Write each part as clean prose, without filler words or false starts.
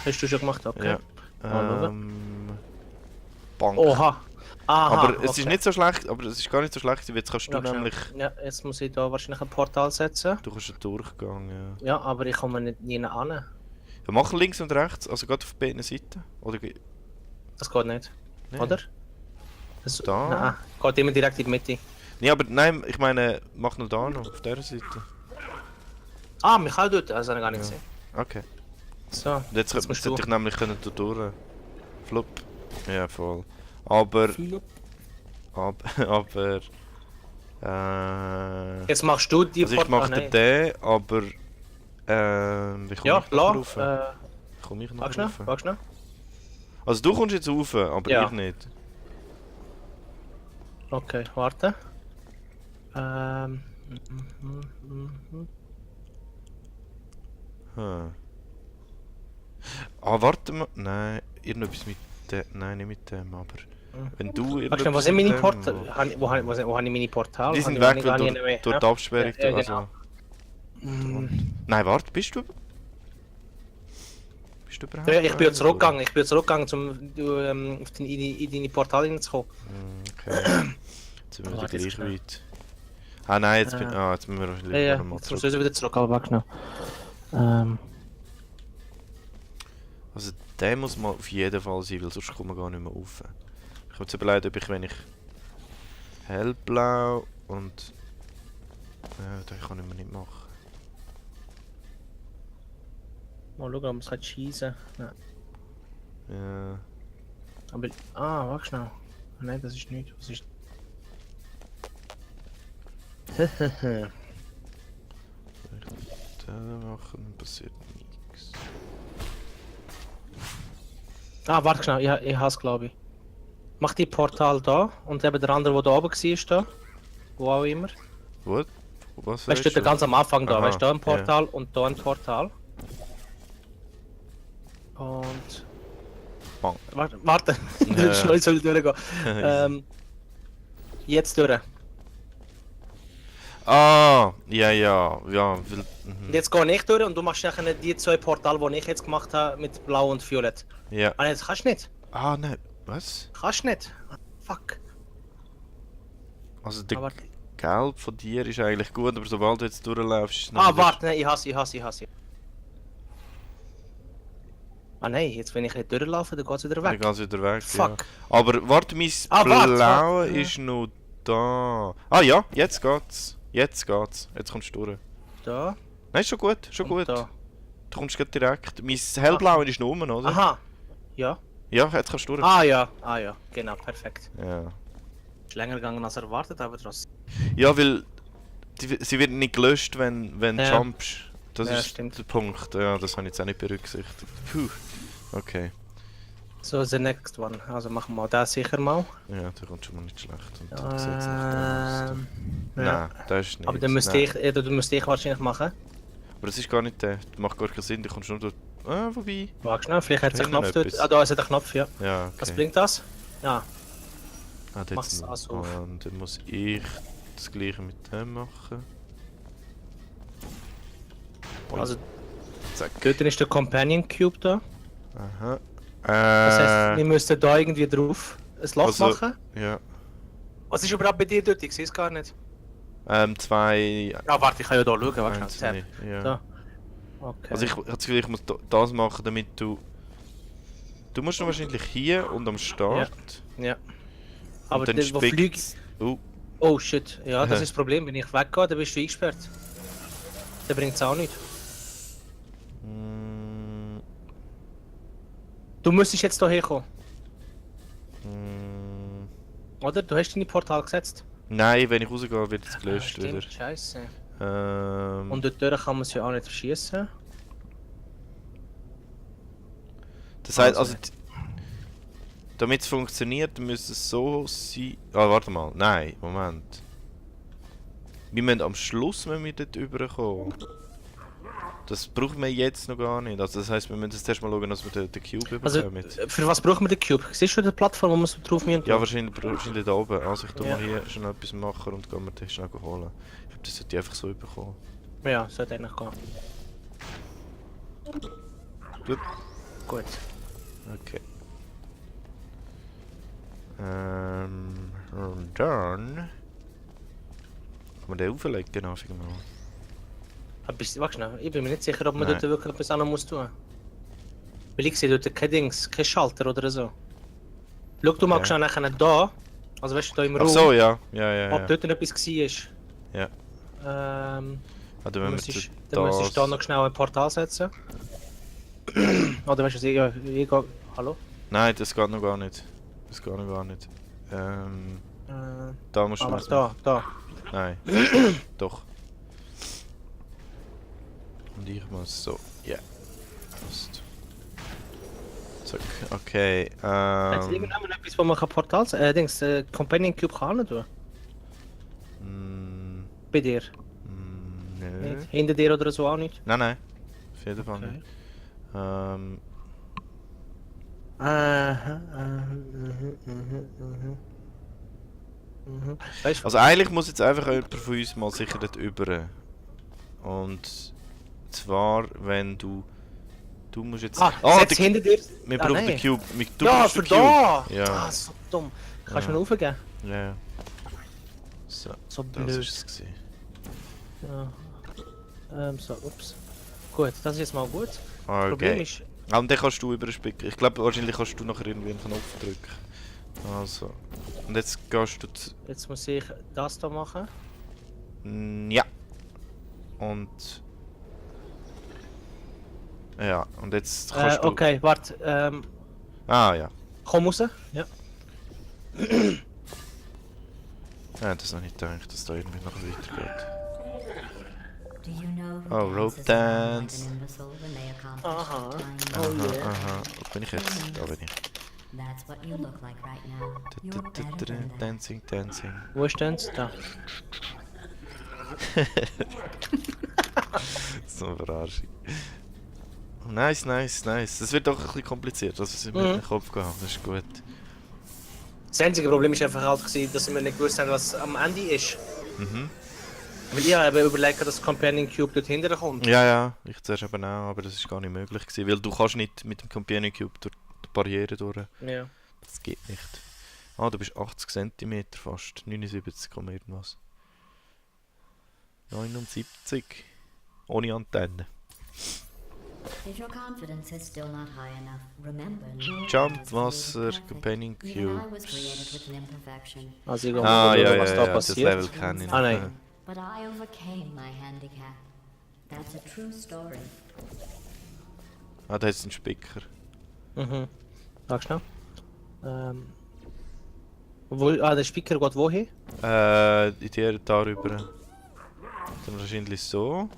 Hast du schon gemacht? Okay. Ja. Mal Bank. Oha. Aha, Aber es okay. ist nicht so schlecht, aber es ist gar nicht so schlecht, jetzt kannst du Ja, nämlich... Ja, jetzt muss ich da wahrscheinlich ein Portal setzen. Du kannst einen Durchgang, ja. Ja, aber ich komme nicht nie an. Ja, mach links und rechts, also gerade auf beiden Seiten. Oder... Das geht nicht. Nee. Oder? Das, Da? Nein, geht immer direkt in die Mitte. Nee, aber nein, ich meine, mach nur da noch, auf dieser Seite. Ah, mich auch dort, also habe ich gar nicht Ja. gesehen. Okay. So, Und jetzt musst hätte du. ich nämlich können da durch. Flop. Ja, voll. Aber... aber... Jetzt machst du die Also ich mache nein. den, aber... wie komme Ja, ich noch lass. rauf? Komme ich noch Wag schnell, rauf? wag schnell. Also du kommst jetzt rauf, aber Ja. ich nicht. Okay, warte. Hm. Ah, warte mal. Nein, irgendetwas mit dem. Nein, nicht mit dem, aber... Wenn du Wag schnell, wo sind meine Portale? Wo habe ich meine Portale? Die sind Habe weg, ich gar weil nicht mehr, durch die Absperrung... Ja, ja, also... Nein, warte, bist du... Bist du überhaupt... Ja, ich bin ja zurückgegangen. Ich bin ja zurückgegangen, um in deine Portale hineinzukommen. Okay. Jetzt sind wir Warte, wieder jetzt gleich weit. Ah nein, jetzt, jetzt müssen wir Ja, lieber ja, mal jetzt musst zurück. du wieder zurück, aber wag schnell. Also der muss mal auf jeden Fall sein, weil sonst kommen wir gar nicht mehr rauf. Ich habe jetzt überlegt, ob ich, wenn ich hellblau und... Ja, das kann ich mir nicht machen. Mal schauen, ob man es kann schießen. Nein. Ja. Aber... wag schnell. Nein, das ist nicht. Was ist... Den machen, dann passiert nichts. Warte schnell, ich habe es, glaube ich. Mach die Portal da und eben der andere, der da oben war, da. Wo auch immer. What? Was Weißt du, der ganz am Anfang da, Aha, weißt du, da ein ja. Portal und da ein Portal. Und... Bang. Warte, Ja. schnell soll ich durchgehen. Jetzt durch. Ah, ja, weil... Mhm. Jetzt gehe ich durch und du machst nachher die zwei Portale, die ich jetzt gemacht habe, mit Blau und Violett. Ja. Ah, das kannst du nicht. Ah, nein, was? Kannst du nicht. Fuck. Also der Aber... Gelb von dir ist eigentlich gut, aber sobald du jetzt durchläufst, ist es warte, nein, ich hasse. Ah nein, jetzt wenn ich nicht durchlaufe, dann geht es wieder Dann weg. geht's wieder weg. Fuck. Ja. Aber warte, mein warte, Blaue warte. ist noch da. Ah ja, jetzt geht's. Jetzt kommst du durch. Da. Nein, ist schon gut, schon und gut. Da. Du kommst gleich direkt. Mein Hellblaue ist noch oben, oder? Aha. Ja. Ja, jetzt kannst du durch. Ja. Genau, perfekt. Ja. Ist länger gegangen als erwartet, aber trotzdem. Ja, weil sie wird nicht gelöscht, wenn du Ja. jumpst. Das Ja, ist stimmt. der Punkt. Ja, das habe ich jetzt auch nicht berücksichtigt. Puh. Okay. So, the next one. Also machen wir das sicher mal. Ja, der kommt schon mal nicht schlecht. Und dann sieht's nicht aus. Ja. Nein, das ist nicht. Aber dann müsste Nein. du müsste ich wahrscheinlich machen. Aber das ist gar nicht der. Das macht gar keinen Sinn, du kommst nur dort. Ah, wobei. Wag schnell, vielleicht hat es einen Hinten Knopf dort. etwas. Da ist der Knopf, ja. Ja, okay. Was bringt das? Ja. Ah, dort Mach's sind wir. also auf. Und dann muss ich das gleiche mit dem machen. Und Also, zack. dort ist der Companion Cube da. Aha. Das heißt, wir müssten da irgendwie drauf ein Loch also- machen. Ja. Was ist überhaupt bei dir dort? Ich sehe es gar nicht. 2. Warte, ich kann ja da schauen. Warte, einzelne, ja. Da. Okay. Also ich habe das Gefühl, ich muss das machen, damit du... Du musst noch wahrscheinlich hier und am Start. Ja. Aber dann der, wo fliegt... spickt's- Oh shit, ja, das ist das Problem. Wenn ich weggehe, dann bist du eingesperrt. Dann bringt es auch nicht. Mm, Du müsstest jetzt hierher kommen, mm, oder? Du hast deine Portal gesetzt. Nein, wenn ich rausgehe, wird es gelöscht Stimmt, wieder. scheiße. Und Und dort durch kann man es ja auch nicht verschießen. das heißt, also- damit es funktioniert, müsste es so sein... Ah, warte mal. Nein, Moment. Wir müssen am Schluss dort rüberkommen. Das brauchen wir jetzt noch gar nicht. Also das heisst, wir müssen jetzt erst mal schauen, dass wir den Cube Also, bekommen. für was brauchen wir den Cube? Siehst du die Plattform, wo wir es drauf müssen? Ja, wahrscheinlich da oben. Also ich tu Ja. mal hier schon etwas machen und gehen wir den schnell holen. Ich glaube, das sollte ich einfach so bekommen. Ja, sollte eigentlich gehen. Gut. Gut. Okay. Und dann... Kann man den auflegen, einfach mal. Warte schnell, ich bin mir nicht sicher, ob man Nein. dort wirklich etwas an muss tun. Weil ich sehe dort kein Dings, kein Schalter oder so. Schau du mal Okay. schnell nachher da, also weißt du, da im Ach Raum, so, ja. Ja. ob dort etwas war. Ja. Ähm, Ah, dann dann müssen wir müsstest du da noch schnell ein Portal setzen. Oder weißt du, ich gehe... Hallo? Nein, das geht noch gar nicht. Das geht noch gar nicht. Da musst du Aber was da, da. Nein. Doch. Und ich muss so. Ja. Passt. Zack. Okay. Hat irgendjemand etwas, wo man Portal... Dings, Companion Cube kann tun? Bei dir? Nö. Nicht? Hinter dir oder so auch nicht? Nein. Auf jeden Fall Okay. nicht. Weißt du, Also eigentlich muss jetzt einfach jemand von uns mal sicher dort über. Und zwar, wenn du... Du musst jetzt... setz hinter dir... Wir brauchen nein. den Cube. Du Ja, brauchst für den Cube. da! Ja. Ah, so dumm. Kannst du Ja. mir aufgeben? Ja. So, So das blöd. ist es gewesen. Ja. So, ups. Gut, das ist jetzt mal gut. Problem Okay. ist... Ah, und dann kannst du überspicken. Ich glaube, wahrscheinlich kannst du nachher irgendwie einen Knopf drücken. Also. Und jetzt gehst du... Jetzt muss ich das da machen. Ja. Und... Ja, und jetzt kannst du... Okay, warte. Ah, ja. Komm raus. Ja. Ja, das noch nicht gedacht, dass da irgendwie noch weitergeht. Oh, rope dance. Aha. Oh, Aha. Wo bin ich jetzt? Da bin ich. That's what you look like right now. You're better than that. Dancing, dancing. Wo ist denn da? So eine Verarschung. Nice. Das wird doch ein bisschen kompliziert, das ist mir in den Kopf gehauen. Das ist gut. Das einzige Problem ist einfach halt gewesen, dass wir nicht gewusst haben, was am Ende ist. Mhm. Weil ich habe überlegt, dass das Companion Cube dort hinterher kommt. Ja, ich zuerst eben auch, aber das ist gar nicht möglich gewesen, weil du kannst nicht mit dem Companion Cube durch die Barriere durch. Ja. Das geht nicht. Ah, du bist 80 cm fast. 79, irgendwas. 79. Ohne Antenne. If your confidence is still not high enough, remember, no Jump, one was Wasser, created Companion perfect. Even I Cube. was created with an imperfection. Also ich gehe Ah, mal ja, schauen, was da das passiert. Level kenne ich. Ah, nein. But I overcame my handicap. That's a true story. Ah, da ist ein Spicker. Mhm. Sag schnell. Der Speaker geht wohin? In die darüber. Dann wahrscheinlich so.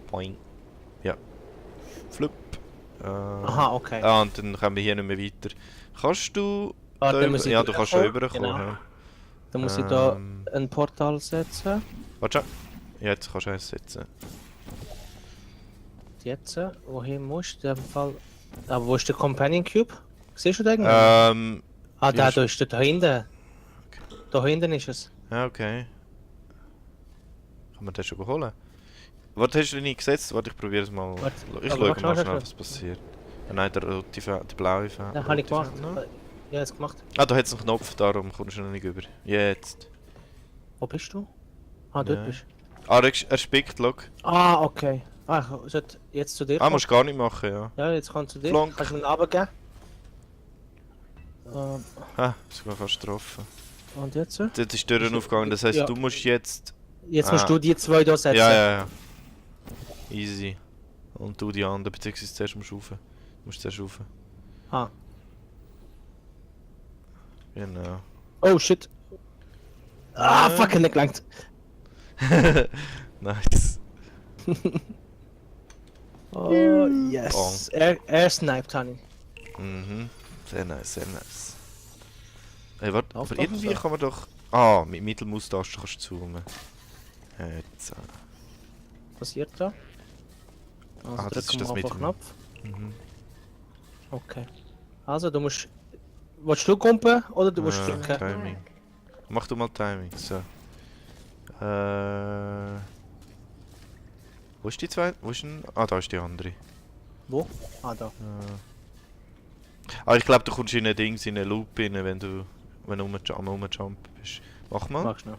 Boing. Ja. Flip. Aha, okay. Ah, und dann kommen wir hier nicht mehr weiter. Kannst du... Ah, da dann über- muss ich ja, du kannst schon rüberkommen, rüberkommen. genau. Ja. Dann muss ich da Ähm. ein Portal setzen. Warte schon. Ja, jetzt kannst du eins setzen. Jetzt, wohin musst du? In dem Fall. Aber wo ist der Companion Cube? Siehst du den? Ja, Da schon. ist der da hinten. Da hinten ist es. okay. Kann man den schon holen? Warte, hast du den nicht gesetzt? Warte, ich probiere es mal. Warte, Ich aber schaue warte, mal warte, schnell, warte. was passiert. Ah, nein, der rote der blaue Fan. Den habe ich rote gemacht. Fan noch? Ja, jetzt gemacht. Ah, da hat es einen Knopf, darum kommst du noch nicht über. Jetzt. Wo bist du? Ah, dort Nein. bist du. Ah, er spickt, schau. Ah, okay. Ah, ich sollte jetzt zu dir Ah, kommen. musst du gar nicht machen, ja. Ja, jetzt kannst du zu dir. Flonk. Kannst du mir einen runtergeben? Ah, sogar fast getroffen. Und jetzt? Dort ist die Tür aufgegangen, das heisst, Ja. du musst jetzt... Jetzt musst Ah. du die zwei hier setzen. Ja. Easy. Und du die anderen, beziehungsweise zuerst musst du rauf. Du musst zuerst rauf. Ah. Genau. Oh shit. Ah, fuck, nicht gelangt. Nice. Oh, yes. Er sniped, Honey. Mhm. Sehr nice. Hey, warte, Lauf aber doch irgendwie so. kann man doch... Ah, mit Mittelmaustaste kannst du zoomen. Jetzt. Was passiert da? Also Ah, das ist drücken das wir auf mit den dem- Knopf. Mhm. Okay. Also du musst... Willst du kumpen oder du musst drücken? Timing. Mach du mal Timing, so. Wo ist die zweite? Wo ist denn... Ah, da ist die andere. Wo? Ah, da. Ah, ich glaube, du kommst in ein Ding, in einen Loop rein, wenn du rumjumpen bist. Mach mal. Mach schnell.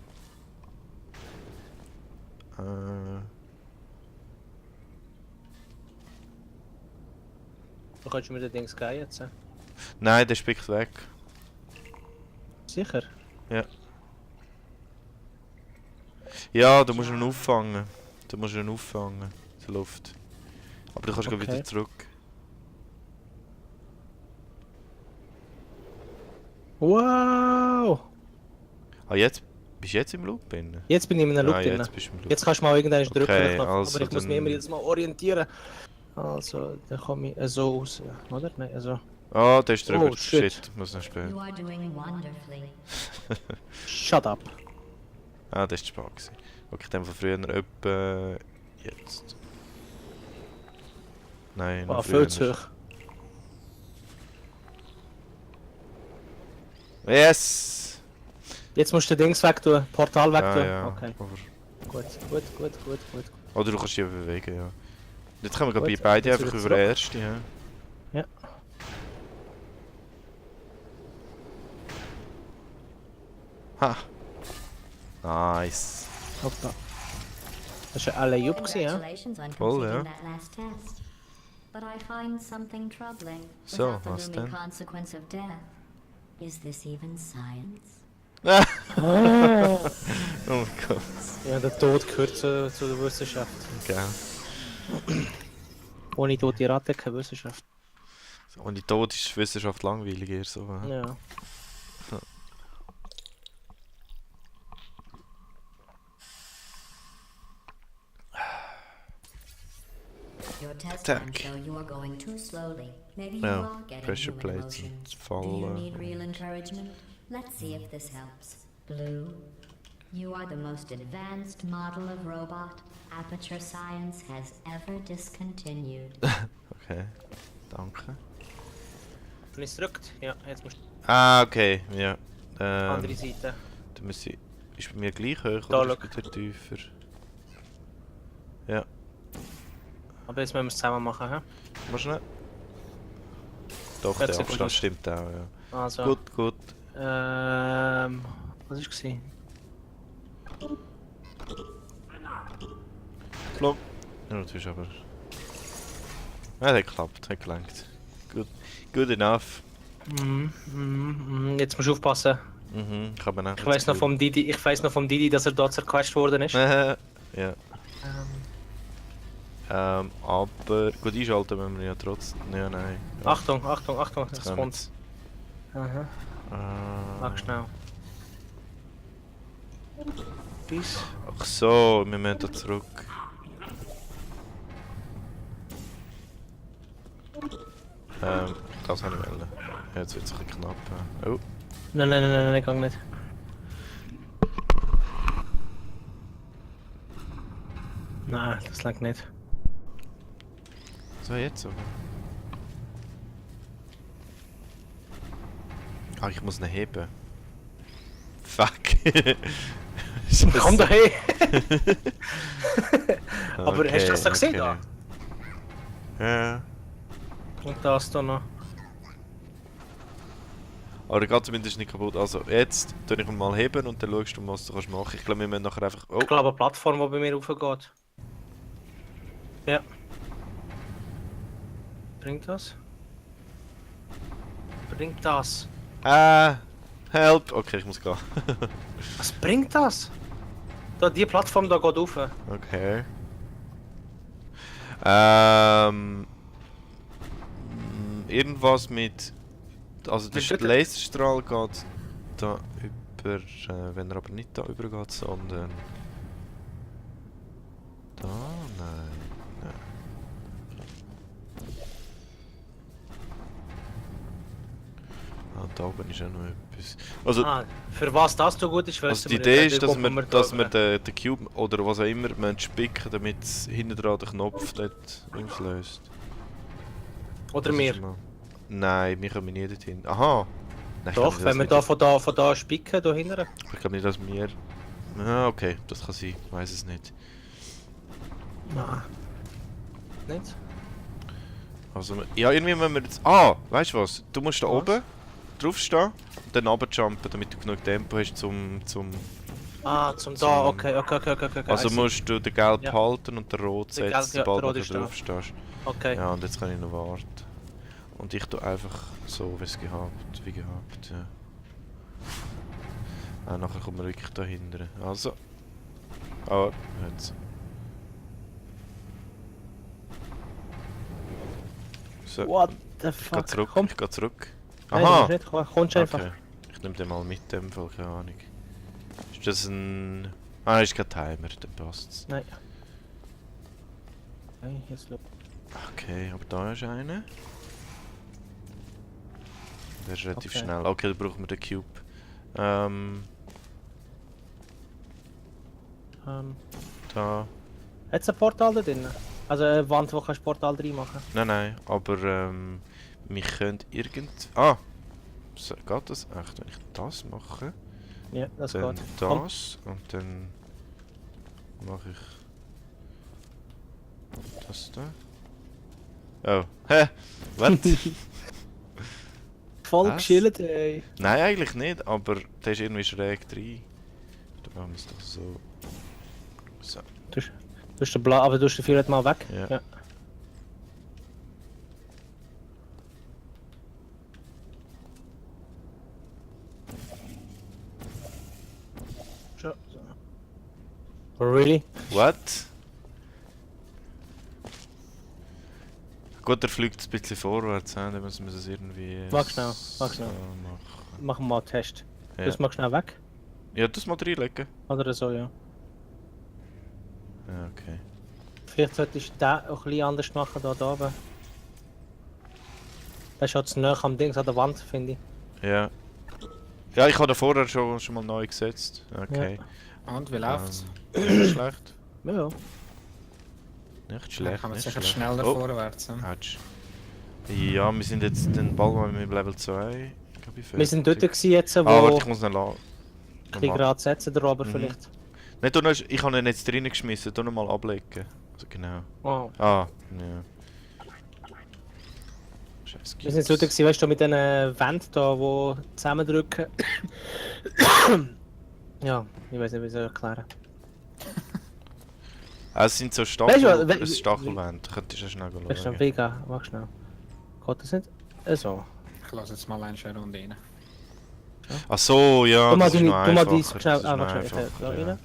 Du kannst mir den Dings gehen jetzt. Nein, der spickt weg. Sicher? Ja, du musst ihn auffangen. Du musst ihn auffangen, in der Luft. Aber du kannst gleich wieder zurück. Wow! Ah, jetzt? Bist du jetzt im Loop drin? Jetzt bin ich in einem Loop Ah, drin. jetzt bist du im Loop. Jetzt kannst du mal irgendwann drücken, Okay, den Knopf, also aber ich muss mich dann- immer jedes Mal orientieren. Also, dann komme ich so raus, oder? Nein, also... Ah, der ist drüber. Oh, shit. Shit, muss noch spielen. You are doing wonderfully. Shut up. Ah, das war die Spaß gewesen. Okay, dann von früher etwa... Jetzt. Nein, noch Ah, früher. viel zu hoch. Yes! Jetzt musst du den Dings weg tun, Portal weg tun. Ja. Okay, Aber... gut. Oder du kannst dich bewegen, ja. Jetzt können wir Gut, bei beiden jetzt einfach wieder über den zurück. ersten, ja. Ja. Ha! Nice. Hoppa. Das war ein Alley-Up, ja? Congratulations on Voll, completing ja. that last test. But I find something troubling. So, Without the was looming denn? consequence of death. Is this even science? Oh mein Gott. Ja, der Tod gehört zu der Wissenschaft. Gell. Ohne tote Ratte keine Wissenschaft. Und die Tod ist Wissenschaft langweilig eher so. hä? Ja. Your test Attack. runs show you are going too slowly. Maybe you No, are getting pressure human plates and emotions. fall, Do you need real encouragement? Let's see if this helps. Blue, you are the most advanced model of robot Aperture Science has ever discontinued. Okay, danke. Wenn ich gedrückt? Ja, jetzt musst du Ah, okay, ja. die andere Seite. Dann muss ich... Ist bei mir gleich hoch Da, oder schau. ist bei dir tiefer? Ja, Aber jetzt müssen wir es zusammen machen, hä? machst du nicht? Doch, Hört der sich gut Abstand aus. stimmt auch, ja. Also, Gut. was war es? Flop. Ja, natürlich aber... Ja, hat geklappt, hat gelangt. Good enough. Jetzt musst du aufpassen. Mhm, ich habe Ich weiß noch vom Didi, dass er dort zerquetscht worden ist. ja. Aber gut einschalten müssen wir ja trotzdem. Ja, nein. Ja, Achtung, jetzt es kommen kommt. Aha, mach schnell. Bis. Ach so, wir müssen da zurück. Das habe ich wollen. Ja, jetzt wird es ein bisschen knapp. Oh, Nein, gang nicht. Nein, das lag nicht. so jetzt aber. Ah, ich muss ihn heben. Fuck. Komm da her! Aber Aber hast du das da gesehen da? Ja. Und das da noch. Aber der geht zumindest nicht kaputt. Also jetzt tue ich ihn mal heben und dann schaust du, was du kannst machen. Ich glaube, wir müssen nachher einfach... Oh, Ich glaube eine Plattform, die bei mir raufgeht. Ja. Bringt das? Bringt das? help! Okay, ich muss gehen. Was bringt das? Da, die Plattform da geht rauf. Okay. Irgendwas mit... Also der Mit Schütteln? Laserstrahl geht da über... wenn er aber nicht da übergeht, sondern... Da? Nein. Ah, da oben ist auch noch etwas. Also, Für was das so gut ist, also wissen die wir Idee nicht. ist, Da dass kommen wir, da dass wir drüber. den Cube oder was auch immer müssen spicken, damit es hinten dran den Knopf dort auslöst. Oder Das wir. ist mal- Nein, wir kommen nie dorthin. Aha! Nein, ich Doch, glaube wenn wir nicht, da von da spicken, da hinten. Ich glaube nicht, dass wir... Ah, okay, das kann sein. Ich weiß es nicht. Nein. Nicht? Also, ja, irgendwie müssen wir jetzt... Ah, weißt du was? Du musst da Was? oben draufstehen und dann runterjumpen, damit du genug Tempo hast zum... Ah, zum da, okay. Also I see. musst du den Gelb Ja. halten und den Rot Den setzen, Gelb, ja, sobald der Rot du ist da. drauf stehst. Okay. Ja, und jetzt kann ich noch warten. Und ich tue einfach so, wie gehabt, ja. Nachher kommt man wirklich dahinter. Also. Ah, jetzt. So, What the ich geh fuck? zurück, Komm. ich geh zurück. Nein, du Aha! musst nicht kommen. Kommst einfach. Okay. Ich nehme den mal mit dem Fall, keine Ahnung. Ist das ein... Ah, ist kein Timer, dann passt's. Nein. Nein, jetzt look. Okay, aber da ist einer. Der ist relativ Okay. schnell. Okay, dann brauchen wir den Cube. Da. Hat es ein Portal da drin? Also eine Wand, wo kannst du Portal reinmachen? Nein, aber wir können irgend... Ah! So, geht das echt, wenn ich das mache? Ja, das Dann geht. Komm. das und dann mache ich das da. Oh, hä? Was? Voll Was? gechillt, ey. Nein, eigentlich nicht, aber der ist irgendwie schräg rein. Dann machen wir es doch so. So, Du hast den Blau, aber du hast den vierten Mal weg. Ja. Schon. Really? what? Gut, er fliegt ein bisschen vorwärts, dann müssen wir das irgendwie... Mach schnell, mach schnell. machen. Machen wir mal einen Test. Ja. Das machst du schnell weg. Ja, das mal reinlegen. Oder so, ja. Ja, okay. Vielleicht solltest du den auch ein bisschen anders machen, da oben. Das ist halt zu nah am Ding, an der Wand, finde ich. Ja. Ja, ich habe da vorher schon mal neu gesetzt. Okay. Und, wie läuft's? Nicht schlecht. Ja. Nicht Da schlecht, kann man nicht sicher schlecht. schneller Oh, vorwärts. Hm? Autsch. Ja, wir sind jetzt den Ball mal mit Level 2. Wir sind dort gewesen jetzt, wo Ah, warte, ich muss ihn lassen. ein bisschen gerade setzen, der Robert Mhm. vielleicht. Nein, du noch, ich habe ihn jetzt drinnen geschmissen, du noch mal ablegen. Also genau. Oh. Ah, ja. Scheiße. Wir sind dort gewesen, weißt du, mit diesen Wänden da, die zusammendrücken. Ja, ich weiß nicht, wie ich es erklären. Es sind so Weißt du, Stachelwände, könntest du ja schnell Weißt du, schauen. Vega, mach schnell. Geht das nicht? So. Ich lasse jetzt mal eine Runde rein. Ach so, ja, Du mal das ist deine, noch du mal dein einfacher. schnell Das ist noch einfach schnell einfacher, da ja. rein.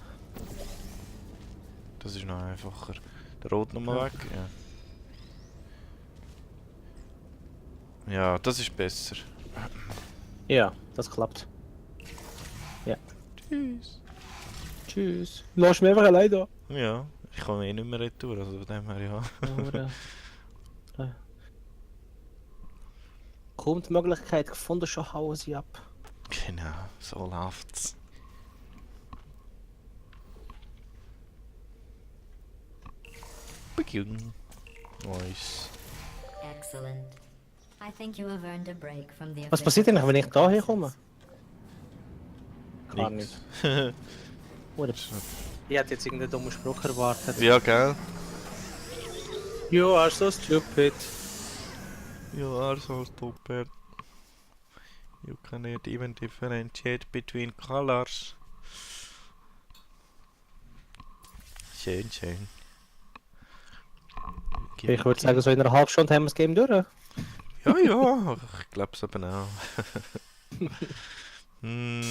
Das ist noch einfacher. Der Rot nochmal Ja. weg, ja. Ja, das ist besser. Ja, das klappt. Tschüss. Tschüss. Lass mich einfach allein da. Ja, ich komme eh nicht mehr retour, also von dem her ja. Kaum die Möglichkeit gefunden, schon hauen sie ab. Genau, so läuft's. Beginn. Nice. Excellent. I think you have earned a break from the Was passiert eigentlich, wenn ich da herkomme? Gar Nix. nicht. Oder? Ich hätte jetzt irgendeinen dummen Spruch erwartet. Ja, gell? You are so stupid. You are so stupid. You cannot even differentiate between colors. Schön, schön. Ich würde sagen, so in einer halben Stunde haben wir das Game durch. Ja, ja, ich glaube es eben auch. Hm.